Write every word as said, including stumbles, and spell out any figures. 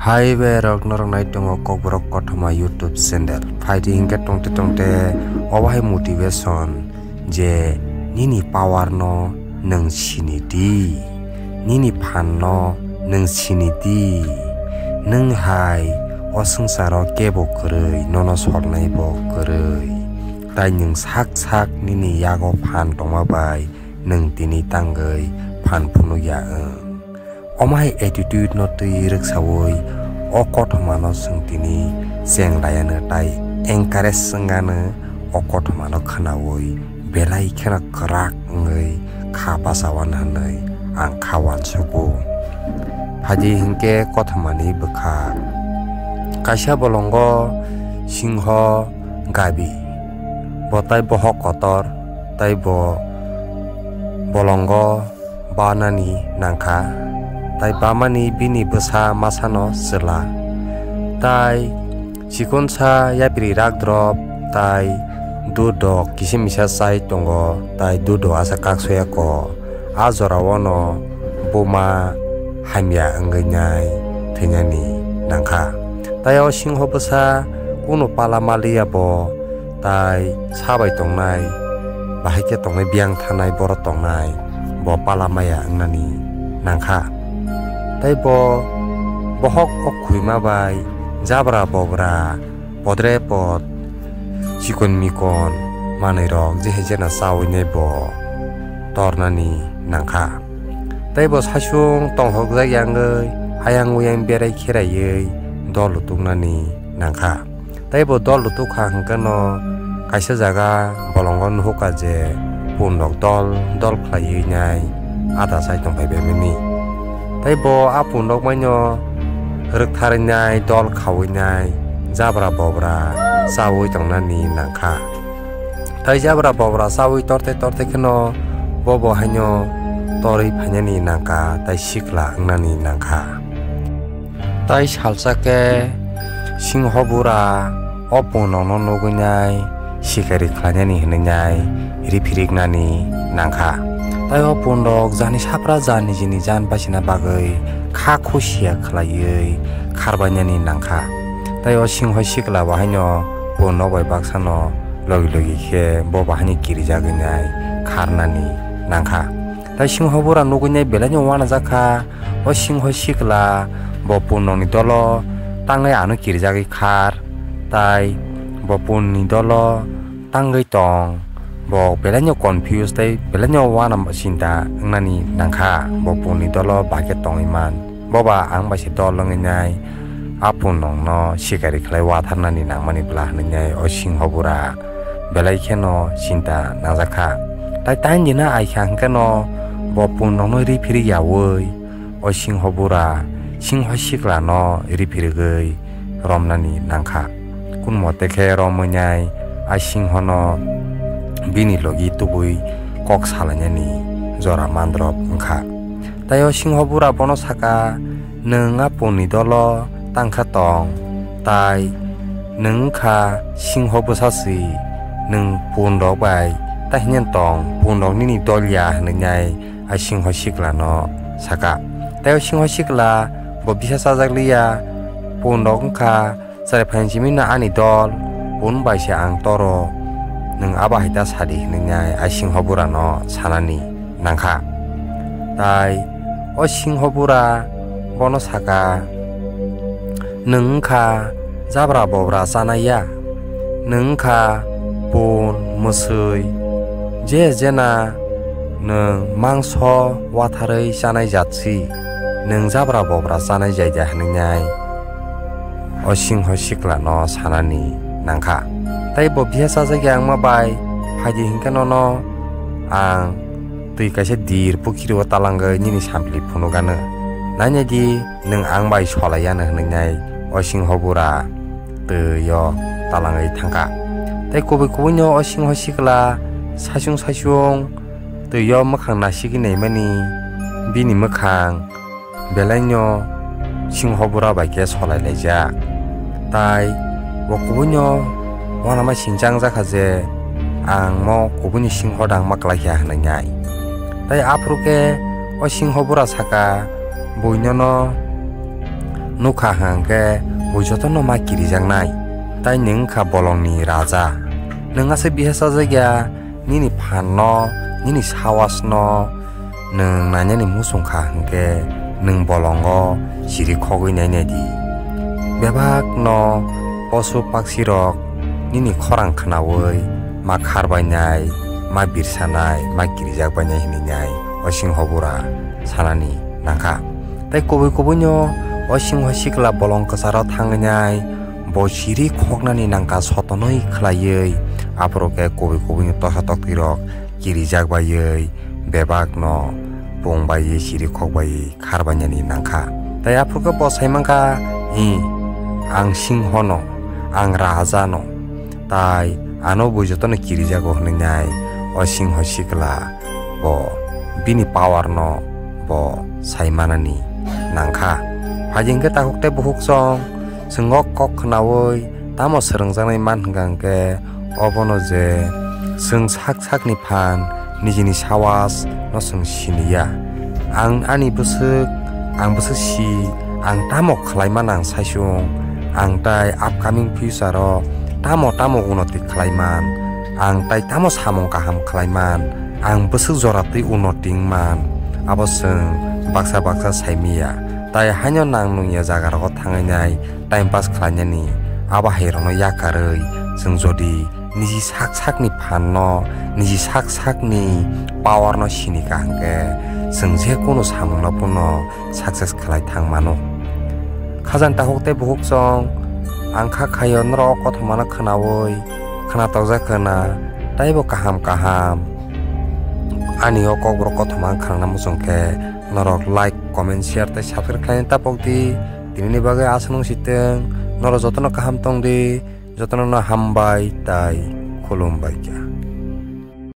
Hai bai rok norok nai tongo Kokborok Kothoma YouTube channel. Phaidi hinkhe tongte tongte obo hai motivation je nini power no nwng sini di, nini phan no nwng sini di, nwng hai o swngcharo kebo kwrwi, nono solnai bo kwrwi, tai nwng sak sak nini yago phan tongma bai nwng tini tangwi phan phunukya wng. Omo hai attitude no twi rwksaui o kothoma no chwng tini cheng laiano tai encourage wngano o kothoma no khwnaui belai kheno kwrak wngwi kha bachawano hwnwi ang kha uansugo. Phaidi hinkhe kothomani bwkha kaisa bolongo singho gabi, bo tai bohok kotor, tai bo bolongo banani nangkha, tai bamani bini bwsa masano chwla, tai chikonsa yapri rakdrop, tai dudok kisa misa chai tongo, tai dudok asa kaksoya ko. A jorao no buma hamya wngwi nai thwinani nangkha. Tai o singho bwsa kunu pala maliya bo, tai sabai tongnai, bahai khe tongnai, biyang thanai borok tongnai, bo pala maya wngnani nangkha. Tai bo bohok o khwima bai jabra bobra podre pod chikon mikon manwirok je hai jena chaui nai bo tornani nangkha. Tai bo saichung tonghokjak yangwi ayang uyang berai kheraiwi dol lutuknani nangkha. Tai bo dol lutukha hwnkhe no kaisa jaga bolongo nuhukha je pundok dol dol khlaiwi nai ada chai tongphai bai mani. Tai bo a pundok maino rwktharwi nai dol khaui nai jabra bobra chaui tongnani nangkha. Tai jabra bobra chaui torte torte kheno bo bo haino torwi phainani nangkha tai sikla wngnani nangkha. Tai salsa khe singho bura o pundokno nugwi nai sikari khlainani hwnwi nai riphirik nani nangkha. Tai o pundok jani sapra jani jini jan bachina bagwi kha khusia khlaiwi kharbainani nangkha. Tai o singho sikla bo haino pundok bai baksano logi logi khe bo bo haino kirijagwi nai kharnani nangkha. Tai singho bura nugwi nai belai no uanajakha. O singho sikla bo pundokni dolo tangwi ano kirijagwi khar, tai bo pundokni dolo tangwi tong. Bo belai no confuse tei belai no uana chinta wngnani nangkha, bo pundokni dolo bahai khe tongwi man. Bo ba ang bai se dol wngwi nai, a pundokno sikari khlai watharnani nangmani bwla hwnwi nai o singho bura belai kheno chinta nangjakha. Tai tain dina aikha hwnkhe no bo pundokno riphirik yaui o singho bura singho siklano riphirigwi romnani nangkha. Kunmote khe romwi nai a singhono bini logi tubui kok salainani jora mandrop wngkha. Tai o singho bura bono saka, "Nwng a pundokni dolo tangkha tong, tai nwng wngkha singho bwsa si, nwng pundok bai ta hinya tong, pundok nini dol ya," hwnwi nai a singho siklano saka. Tai o singho sikla bo bisa chajak liya, pundok wngkha chwrai phaini simi no ani dol, pun bai se ang toro, nwng abo hai ta sadi hwnwi nai a singho burano sanani nangkha. Tai o singho bura bono saka, "Nwng wngkha jabra bobra chanai ya, nwng wngkha pun, mwswi, je jena nwng mangso watharwi chanai jat si, nwng jabra bobra chanai jai da," hwnwi nai o singho siklano sanani nangkha. Tai bo biya chajak ya wngma bai, "Phaidi hinkhe nono ang twi kaisa dir pukhiri o talangwi nini sampli phunukgano. Nainai di, nwng ang bai solaiyano," hwnwi nai o singho bura twi o talangwi thangkha. Tai kubui kubui no o singho sikla saichung saichung twi o mwkhang nasigwi naimani bini mwkhang belai no singho bura bai khe solai laijak. Tai bo kubui no uanama sinchang jakha je, "Ang mo kubui ni singho dangma kwlai kha," hwnwi nai. Tai aphuru khe o singho bura saka, "Buino no Nukha hwnkhe bo jotono ma kirijaknai, tai nwng wngkha bolongni raja. Nwng aswk biha chajakya, nini phanno, nini sawasno nwng nainani muchung kha hwnkhe nwng bolongo siri khogwi nainai di. Bebakno posu paksirok nini khorang khnaui ma kharbainai, ma birsanai, ma kirijak bainai hinwi nai o singho bura sanani nangkha. Tai kubui kubuino o singho sikla bolong kwcharo thangwi nai bo siri khoknani nangkha sotonwi khlaiwi, aphuru khe kubui kubuino tosa toktwirok kirijak baiwi bebakno pung baiwi siri khok baiwi kharbainani nangkha. Tai aphuru khe bo sai mankha, "I, ang singhono, ang rajano, tai ano bo jotono kirijago," hwnwi nai o singho sikla bo bini power no bo sai manani nangkha. Phai hwnkhe takhuk tei bukhuk chwng, chwng o kok khnaui tamo swrwngjaknai man hwnkha hwnkhe obono je chwng sak sakni phan nijini sawas no chwng siniya. Ang ani bwswk, ang bwswk si, ang tamo khlai man ang saisung, ang tai upcoming future o tamo tamo unoti khlai man, ang tai tamo samung kaham khlai man, ang bwswk jora twi unoti wng man, abo chwng baksa baksa sai miya. Tai haino nang nungya jaga rogo thangwi nai time pass khlainani, abo hai rokno yakarwi chwng jodi niji sak sakni phanno, niji sak sakni power no sini ka hwnkhe chwng je kunu samung no puno success khlai thang mano. Khajani takhuk tei bukhuk chwng, ang kha khaio norok o kothoma no khnaui khna tokjak khna, taibo kaham kaham ani o kokborok kothoma ang khnana muchung khe norok like, comment, share tei subscribe khlaina tapok di. Tinini bagwi aswk nung sitwng, norok jotono kaham tong di, jotono no hambai tai khulumbai kha.